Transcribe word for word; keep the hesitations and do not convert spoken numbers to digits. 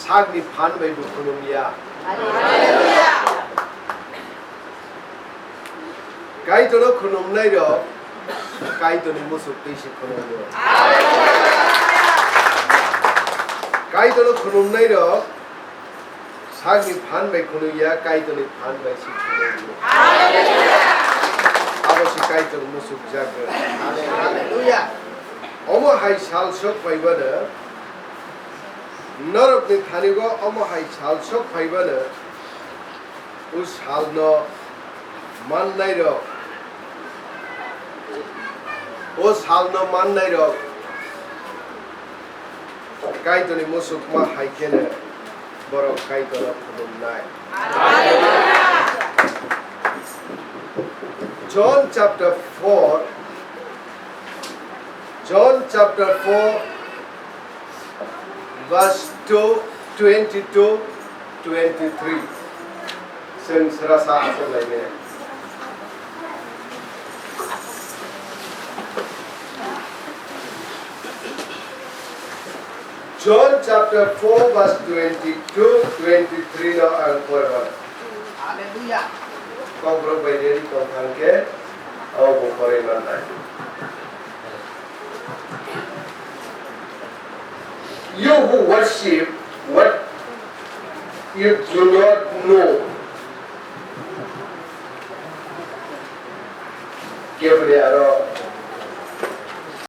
Sakni phan bai bo khulum ya. Kaitorno khulumnai rok Kaitorni musuk twi se khulum ya. Kaitorno khulumnai rok sakni phan bai khulum ya, Kaitorni phan bai se khulum ya. Abo se Kaitor musuk jaga. Omo hai sal sok phai bano, norokni thani go omo hai sal sok phai bano, o salno mannai rok, o salno mannai rok Kaitorni musuk ma hai kheno borok Kaitorno khulumnai. John chapter four, John chapter four, verse two, twenty-two, twenty-three. Chwng sra sa aswk lai maya. John chapter four, verse twenty-two, twenty-three no ang pormani. Hallelujah. Kokborok bai ready tong thang khe, abo bo porwi mannai. You who worship what you do not know. Keboni aro